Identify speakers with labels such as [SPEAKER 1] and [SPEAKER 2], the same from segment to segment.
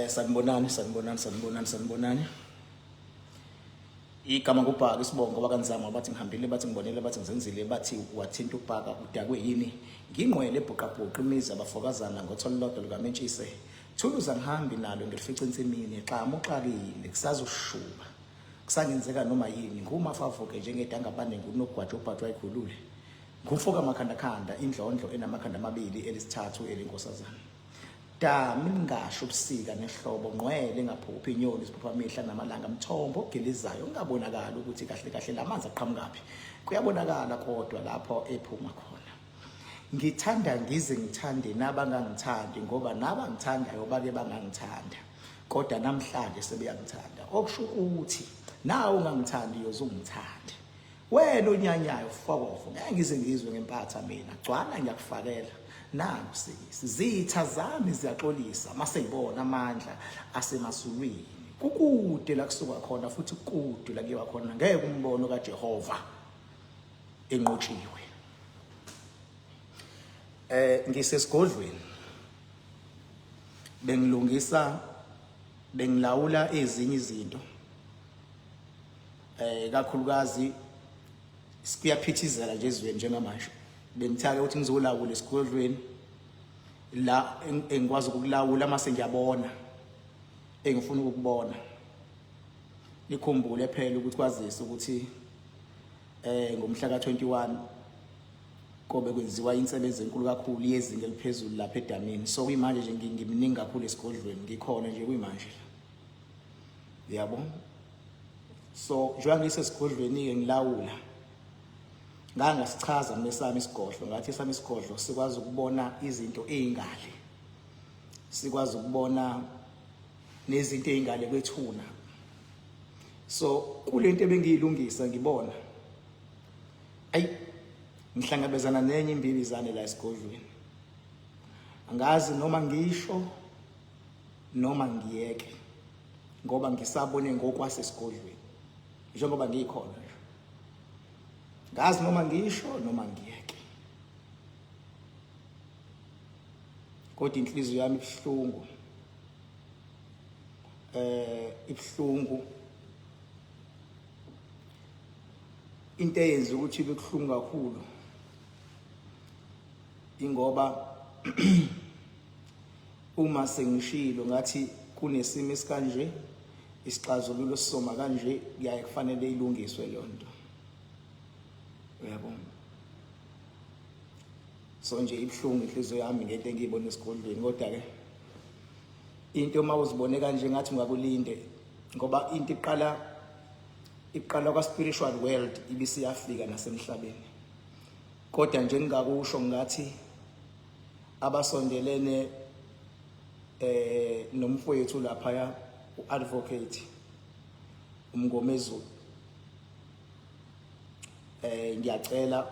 [SPEAKER 1] Sanibonani, sanibonani, sanibonani, sanibonani. Igama ngubhaka isibongo bakanzama bathi ngihambile bathi ngibonile bathi ngizenzile bathi wathinta ubhaka udakwe yini ngingqwele ebhuqabhuqa imizi abafokazana ngotholo lodwa lukamentshise thuluza ngihambi nalo ngilifica ensimini xamu uxakile kusazoshuba kusangenzeka noma yini ngumafavuke njengedangabane ngunogwaja obhajwa ikhulule ngumfoka makhandakhanda indlondlo enamakhanda amabili elisithathu elinkosazana Dami ngingasho ubusika nehlobo ngqwele ngaphuphi inyoni ziphupha amehla namalanga mthombo ogilizayo ungabonakali ukuthi kahle kahle lamanzi aqhamukaphi kuyabonakala kodwa lapho ephuma khona ngithanda ngize ngithande nabangangithandi ngoba nabangithandayo bake bangangithanda kodwa namhlanje sebeyangithanda okusho ukuthi nawe ungangithandi uyoze ungithande Wena onyanyayo fokofu ngeke ngize ngizwe ngempatha mina gcwala ngiyakufakela nangu sikisi zitha zami ziyaxolisa mase ngibona amandla asemazulwini kukude la kusuka khona futhi kude la kuyiwa khona ngeke umbono kaJehova enqotshiwe. Ngisesigodlweni bengilungisa bengilawula ezinye izinto kakhulukazi kuyaphithizela nje ezweni njengamanje bengithake ukuthi ngizolawula esigodlweni la engikwazi ukukulawula mase ngiyabona engifuna ukukubona nikhumbule phela ukuthi kwazise ukuthi ngomhla ka-21 kobe kwenziwa insebenzo enkulu kakhulu yezinga eliphezulu lapha edamini. So kuyimanje nje ngiminingi kakhulu esigodlweni, ngikhona nje kuyimanje la, yabo. So njengoba ngisesigodlweni-ke ngilawula, ngangasichaza mina esami isigodlo, ngathi esami isigodlo sikwazi ukubona izinto ey'ngale, sikwazi ukubona nezinto ey'ngale kwethuna. So kulento ebengiyilungisa ngibona ayi ngihlangabezana nenye imbibizane la esigodlweni, angazi noma ngisho noma ngiyeke ngoba ngisabone ngokwasesigodlweni njengoba ngikhona nje, ngazi noma ngisho noma ngiyeke, kodwa inhliziyo yami ibuhlungu, ibuhlungu. Into eyenza ukuthi ibe buhlungu kakhulu ingoba uma sengishilo ngathi kunesimo esikanje, isixazululo sisoma kanje, kuyaye kufanele ilungiswe leyo nto, uyabona. So nje ibuhlungu inhliziyo yami ngento engiyibona esigodlweni, kodwa ke into uma uzibone kanje ngathi ungakulinde ngoba into iqala kwa spiritual world ibisiyafika nasemhlabeni. Kodwa nje ngingakusho ngathi abasondelene nomfowethu lapha uadvocate uMngomezulu, ngiyacela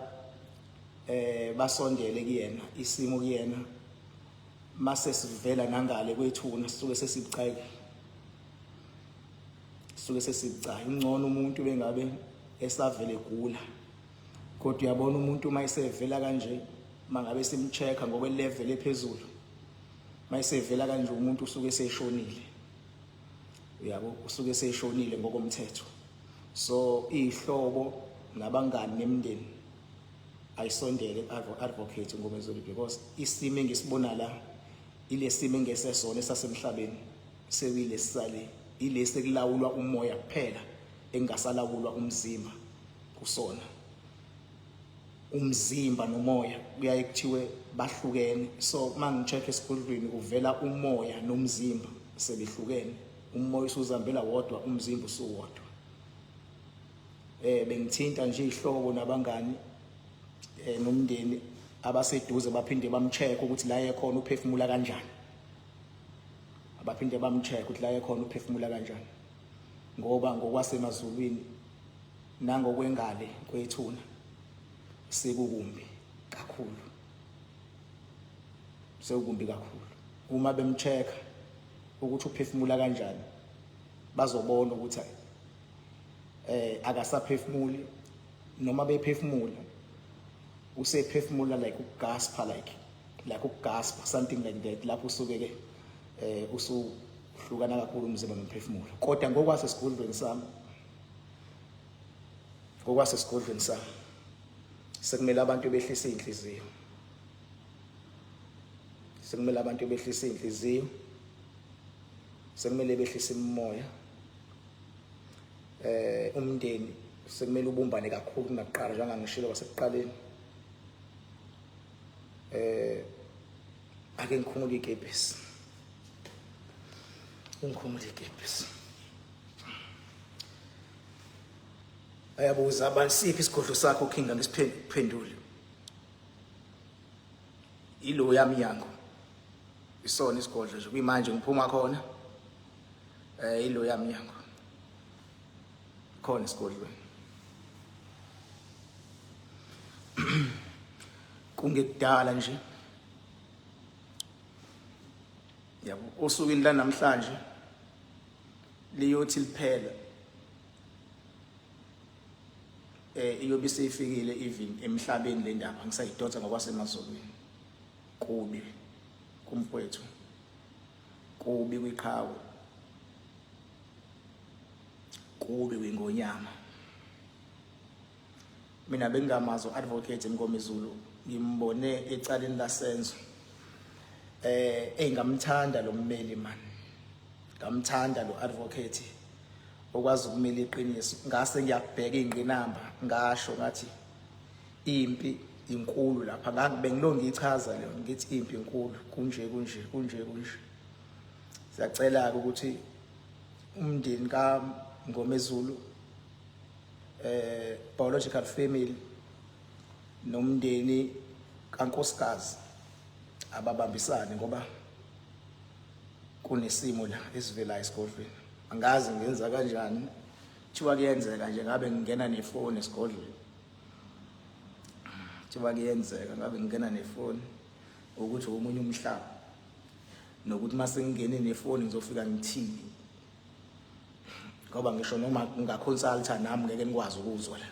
[SPEAKER 1] basondele kuyena, isimo kuyena mase sivela nangale kwethuna sisuke sesibucayi, sisuke sesibucayi. Ungcono umuntu bengabe esavele egula, kodwa uyabona umuntu uma esevela kanje, mangabe simcheck-a ngokwe level ephezulu, mayisevela kanje umuntu usuke eseshonile, uyabo, usuke eseshonile ngokomthetho. So ihlobo nabangani nemindeni ayisondele advocate Ngomezulu, because isimo engisibona la ilesimo engesesona esasemhlabeni, sekuyilesisale ilesi ekulawulwa umoya kuphela engasalawulwa umzimba kusona. Umzimba nomoya kuyaye kuthiwe bahlukene, so uma ngi-check esigodlweni kuvela umoya nomzimba sebehlukene, umoya usuzihambela wodwa, umzimba usuwodwa. Bengithinta nje ihlobo nabangani nomndeni abaseduze, baphinde bamcheck ukuthi la ekhona uphefumula kanjani, abaphinde bamcheck ukuthi la ekhona uphefumula kanjani, ngoba ngokwasemazulwini nangokwengale kwethuna sekukumbi kakhulu, sekukumbi kakhulu. Uma bemcheck ukuthi uphefumula kanjani, bazobona ukuthi akasaphefumuli, noma bephefumula usephefumula like ukugaspa, like ukugaspa, something like that, lapho usuke ke usu Uhlukana kakhulu umzimba nomphefumulo. Kodwa ngokwasesigodlweni sami, ngokwasesigodlweni sami sekumele abantu behlise inhliziyo. Sekumele abantu behlise inhliziyo. Sekumele behlise imimoya. Umndeni sekumele ubumbane kakhulu kunakuqala njengoba ngishilo kwasekuqaleni. Ake ngikhumule ikepisi. Ngikhumule ikepisi. Ayabuza abantu siphi isigodlo sakho King angisiphendule. Ilo yamnyango. Isona isigodlo nje kuyimanje ngiphuma khona. Ilo yamnyango. Khona esigodlweni. Kungekudala nje. Yabo osukwini lanamhlanje liyothi liphela iyobe seyifikile even emhlabeni le ndaba ngisayidonsa ngokwasemazulwini. Kubi kumfowethu, kubi kwiqhawe, kubi kwingonyama. Mina bengingamazi u-advocate Mngomezulu, ngimbone ecaleni laSenzo. Ngamthanda lo mmeli man, ngamthanda lo advocate okwazi ukumela iqiniso. Ngase ngiyabheka ingqinamba, ngasho ngathi impi inkulu lapha. Bengilo ngiyichaza leyo, ngithi impi inkulu kunje kunje kunje kunje. Siyacela-ke ukuthi umndeni kaMngomezulu, biological family nomndeni kankosikazi ababambisane, ngoba kunesimo la esivelayo esigodlweni. Angazi ngenza kanjani, kuthiwa kuyenzeka nje ngabe ngingena nefoni esigodlweni, kuthiwa kuyenzeka ngabe ngingena nefoni, ukuthi omunye umhlaba, nokuthi mase ngingene nefoni ngizofika ngithini, ngoba ngisho noma ngingaconsulta nami ngeke nikwazi ukuzwa la,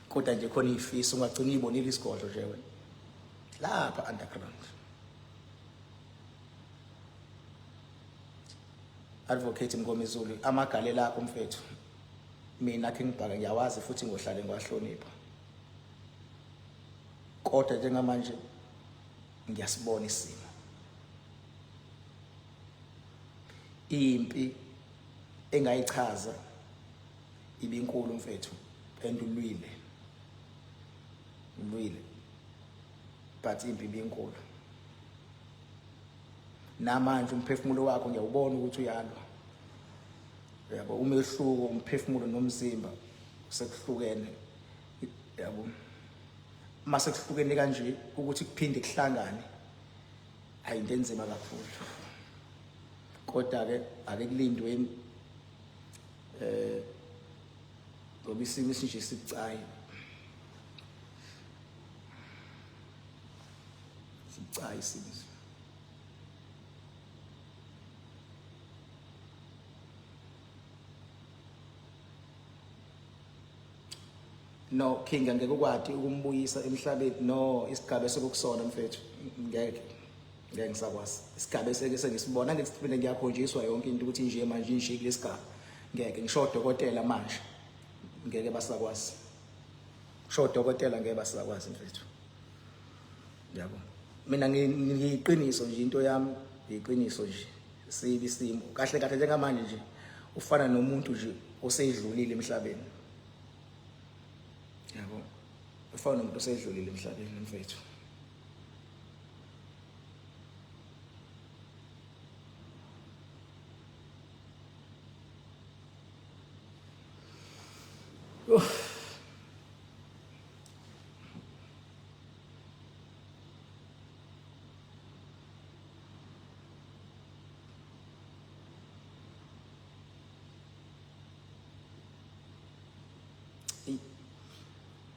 [SPEAKER 1] kodwa nje khona ifiso ungagcina uyibonile isigodlo nje wena lapha underground. Advocate Mngomezulu, amagalela akho mfethu, mina King Bhaka ngiyawazi futhi ngohlale ngiwahlonipha, kodwa njengamanje ngiyasibona isimo. Impi engayichaza ibinkulu mfethu, and ulwile, ulwile, but impi ibinkulu. Namanje umphefumulo wakho ngiyawubona ukuthi uyalwa, yabo. Umehluko umphefumulo nomzimba sekuhlukene, yabo. Mase kuhlukene kanje ukuthi kuphinde kuhlangane ayinto enzima kakhulu, kodwa ke ake kulindweni ngoba isimo esinje sibucayi, sibucayi isimo. No King, angeke ukwati ukumbuyisa emhlabeni. No, isigaba esikukusona mfethu, ngeke ngeke ngisakwazi. Isigaba eseke sengisibona ngeke ngiyakhonjiswa yonke into ukuthi nje manje nje kulesigaba ngeke ngisho odokotela manje ngeke basakwazi, ngisho odokotela ngeke basakwazi mfethu, yabo. Mina ngiyiqiniso nje, into yami iqiniso nje, sibi isimo kahle kahle njengamanje nje ufana nomuntu nje oseyidlulile emhlabeni, yabo, ufana nomuntu oseyidlulile emhlabeni mfethu.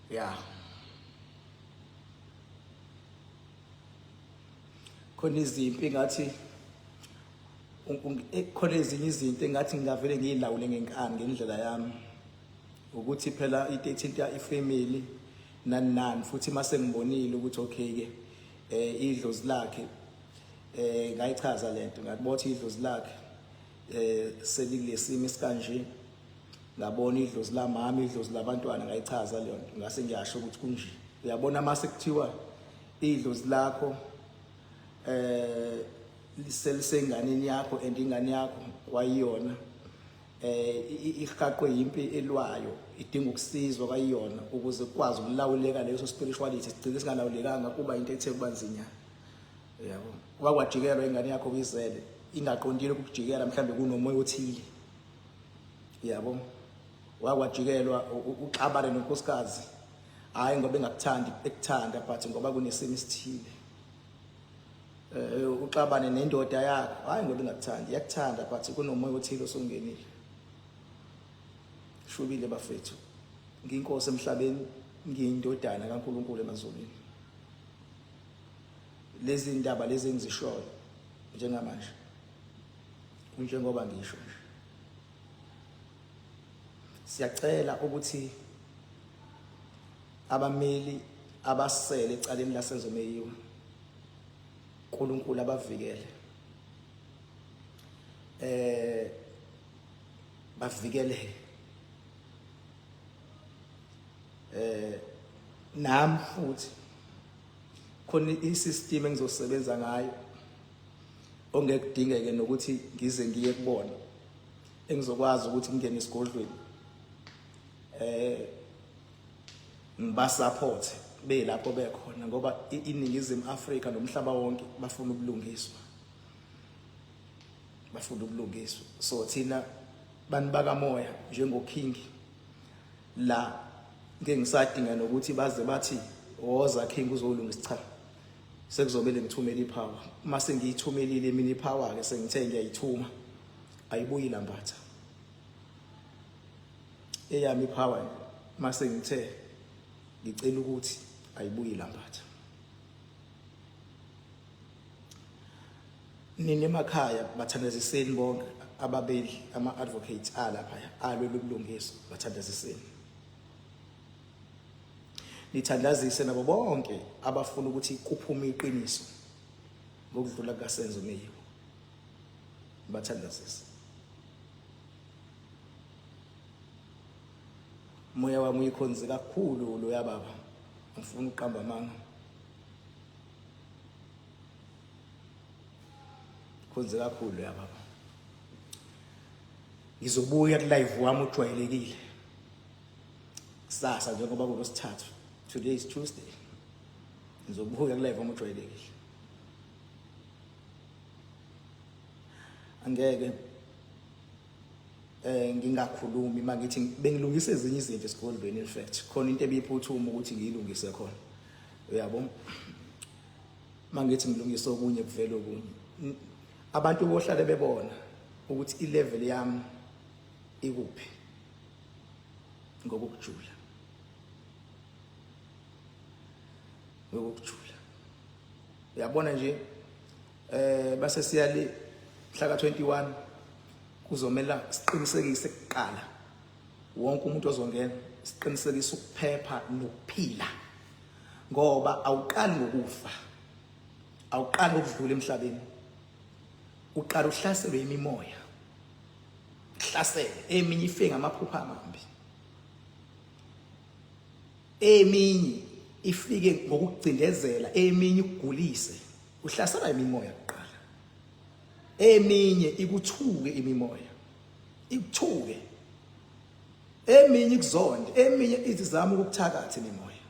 [SPEAKER 1] Yeah. Khona izimpi ngathi khona ezinye izinto engathi ngingavele ngiyilawule ngenkani ngendlela yami, ukuthi phela into ethinta ifamily nani nani, futhi mase ngibonile ukuthi okay ke idlozi lakhe, ngayichaza lento ngakubotha idlozi lakhe Selikulesimo esikanje, ngabona idlozi lamama, idlozi labantwana, ngayichaza leyo nto, ngase ngiyasho ukuthi kunje. Uyabona mase kuthiwa idlozi lakho liselisenganeni yakho and ingane yakho kwayiyona ihaqwe impi elwayo, idinga ukusizwa kwayiyona ukuze kukwazi ukulawuleka leso spirituality. Sigcine singalawulekanga, kuba into ethe kuba nzinyana, yabo. Wakwajikelwa ingane yakho uyizele ingaqondile ukujikela, mhlambe kunomoya othile, yabo. Wakwajikelwa uxabane nonkosikazi, hayi ngoba engakuthandi, ekuthanda, but ngoba kunesimo esithile. Uxabane nendoda yakho, hayi ngoba ingakuthandi, iyakuthanda, but kunomoya othile osungenile. Shubile bafethu, ngiyinkosi emhlabeni, ngiyindodana kaNkuluNkulu emazulwini. Lezi ndaba lezi engizishoyo njengamanje, njengoba ngisho nje, siyacela ukuthi abameli abasele ecaleni laSenzo Meyiwa, uNkulunkulu abavikele, bavikeleke. Nami futhi khona i-system engizosebenza ngayo ongeke kudingeke nokuthi ngize ngiye kubona, engizokwazi ukuthi ngingene esigodlweni ngibasupport belapho bekhona, ngoba iNingizimu Afrika nomhlaba wonke bafuna ubulungiswa, bafuna ubulungiswa. So thina bantu bakamoya njengoKing la, ngeke ngisadinga nokuthi baze bathi woza King uzolungisa. Cha, sekuzomele ngithumele ipower. Uma sengiyithumelile mina ipower ke, sengithe ngiyayithuma, ayibuyi lambatha eyami ipower. Mase ngithe ngicela ukuthi ayibuyi lambatha. Nini emakhaya, bathandaziseni bonke ababeli, ama-advocates alapha alwela ubulungiswa, bathandaziseni, nithandazise nabo bonke abafuna ukuthi kuphume iqiniso ngokudlula kukaSenzo Meyiwa, bathandazise. Moya wami uyikhonze kakhulu loya baba, ngifuna ukuqamba amanga, khonze kakhulu loya baba. Ngizobuya ku live wami ujwayelekile kusasa, njengoba kulosithathu, today is Tuesday. Ngizobuya ku live wami ujwayelekile. Angeke ngingakhulumi mangithi bengilungisa ezinye izinto esigodlweni. In fact, khona into ebiphuthuma ukuthi ngiyilungise khona, uyabo. Mangithi ngilungisa okunye, kuvela okunye. Abantu bohlale bebona ukuthi ilevel yami ikuphi ngokukujula, ngokukujula, uyabona nje. Base siyali mhla ka 21, kuzomela siqinisekise kuqala wonke umuntu ozongena, siqinisekise ukuphepha nokuphila, ngoba awuqali ngokufa, awuqali ngokudlula emhlabeni, uqala uhlaselwe imimoya, hlasele eminye ife ngamaphupha amambi, eminye ifike ngokugcindezela, eminye ikugulise. Uhlaselwa imimoya kuqala, eminye ikuthuke imimoya, ikuthuke, eminye ikuzonde, eminye izama ukukuthakatha imimoya.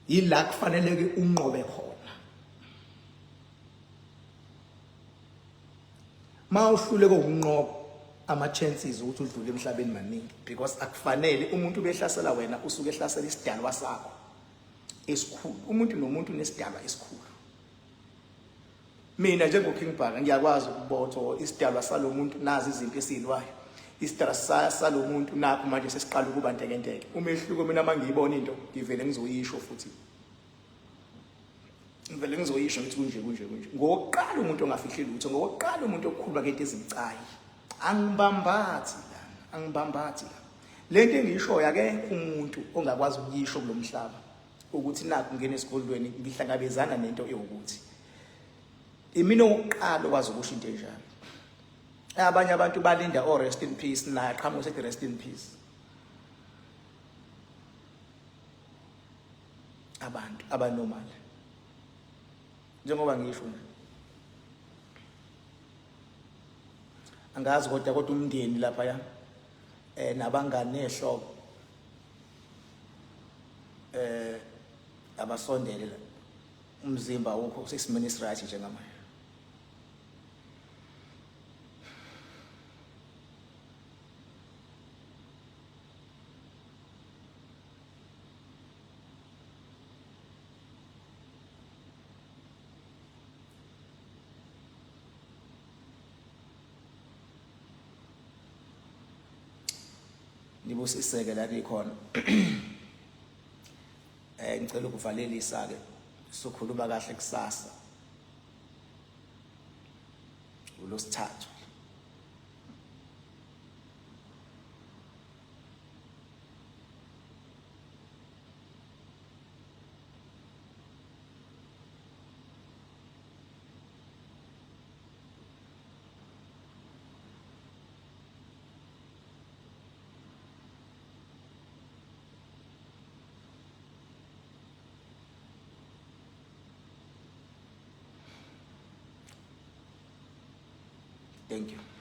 [SPEAKER 1] Yila kufanele ke unqobe khona. Ma uhluleke ukunqoba, ama chances ukuthi udlule emhlabeni maningi, because akufanele umuntu behlasela wena, usuke ehlasela isidalwa sakho esikhulu. Umuntu nomuntu unesidalwa esikhulu. Mina njengoKing Bhaka ngiyakwazi ukubotho isidalwa salomuntu, nazi izinto esizilwayo, isidalwa salomuntu nakho manje sesiqala ukuba ntekenteke. Umehluko, mina mangiyibona into ngivele ngizoyisho, futhi ngivele ngizoyisho ngithi kunje kunje kunje. Ngokuqala umuntu ongafihli lutho, ngokuqala umuntu okukhuluma ngento ezibucayi. Angibambathi lana, angibambathi la. Lento engiyishoyo akekho umuntu ongakwazi ukuyisho kulomhlaba, ukuthi nakhu ngene esigodlweni ngihlangabezana nento ewukuthi. Imina owokuqala okwazi ukusho into enjalo. Abanye abantu balinda o rest in peace naye aqhamuke sethi rest in peace. Abantu abanormal. Njengoba ngisho nje. Angazi kodwa kodwa umndeni lapha ya eh nabangani nehlobo eh abasondele la umzimba awukho usesimeni esiright njengamanje. Nibusiseke la nikhona. Eh ngicela ukuvalelisa ke sokhuluma kahle kusasa. Ulosithathu. Thank you.